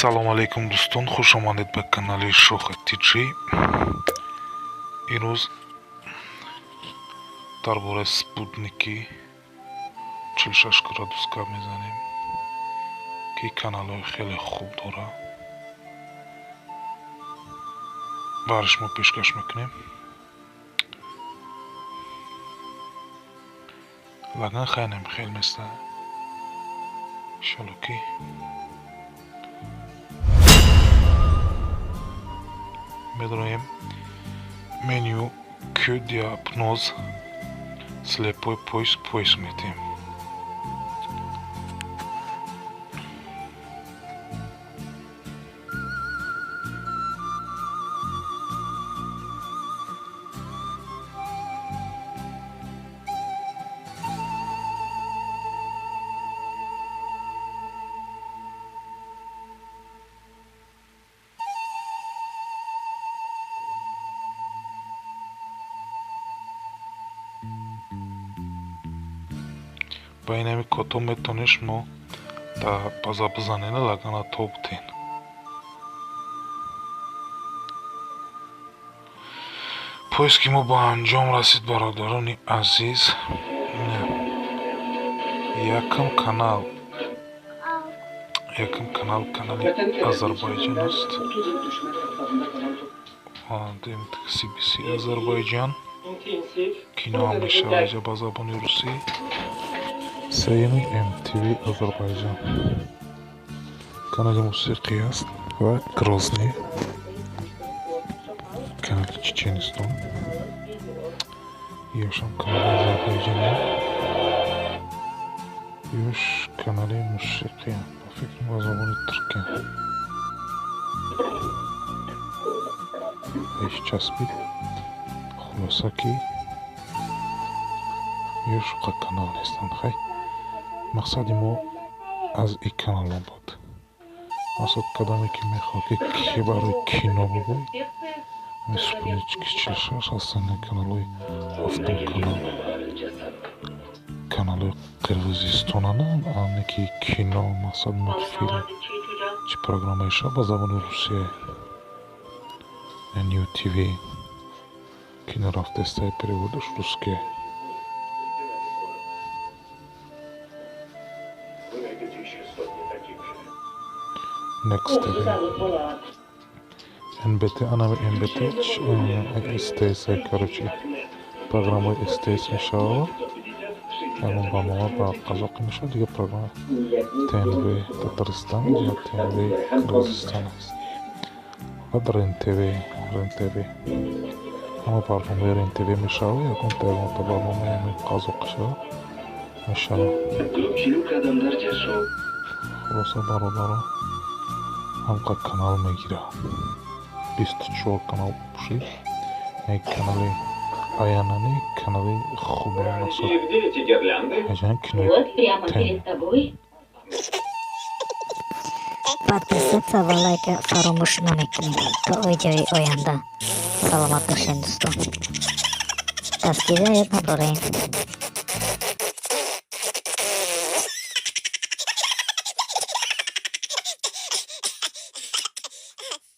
Салом алейкум, дӯстон, хуш омадед ба канали Шоха ТЖ. Имрӯз дар бораи спутники 46 градус гап мезанем, ки каналҳои хеле хуб дорад. Барои шумо пешкаш мекунем. Лаган хайнем хел места. Иншалло, ки медроем меню Q, диагноз, слепой поиск, поиск метем. Ба ин ҳами кодҳо метавонед шумо база бизанед, лагана то бутен. Поиски мо ба анҷом расид, бародарони азиз. Якум канал канали Азарбайҷон аст, CBC Азарбайҷан, киноам мешавад ба забони русӣ. Сеюми MTV Азарбайҷан, канали мусиқӣ аст, ва Грозный, канали Чеченистон, ёшам канали Азарбайҷане, ёш канали мусиқӣ, ба фикрам, ба забони туркия ҳеҷ часпид. Хулоса, ки ёш канал нестанд. Хай, мақсади мо аз и каналҳо буд. Мақсад, кадоме ки мехоҳад, ки барои кино бигӯй, Спутники 46 ҳастанд. Каналҳои ҳафтум канал, каналҳои Қирғизистонана, ане ки кино, мақсад, мультфилм чи программаи шав ба забони русия. New TV кино рафтаистай, переводаш русский. Вы найдете еще сотни таких же. Next TV, NBT, анами NBT, СТС, короче, программаи СТС мешавад, ягон барнома ба қазоқӣ мешавад, дигар программа ТНВ Татарстан ё ТНВ Қирғизистон аст. Баъд РЕН ТВ, РЕН ТВ, ҳама барномаи РЕН ТВ мешавад, ягонта ягонта барномаи ҳамин қазоқӣ шавад мешавад. Көпчүлүк адамдар жашоо Хулоса, бародаро, ҳамқа канал мегирад, 24 канал пушид. Як канали аянани, канали хуби, мақсад. И где эти гирлянды? Аҷан кинои Вот прямо тем. перед тобой. Подписаться ва лайка фаромӯш намекунем. То видеои оянда саломат бошед, дӯстон. Дастгирӣ ёд набарем.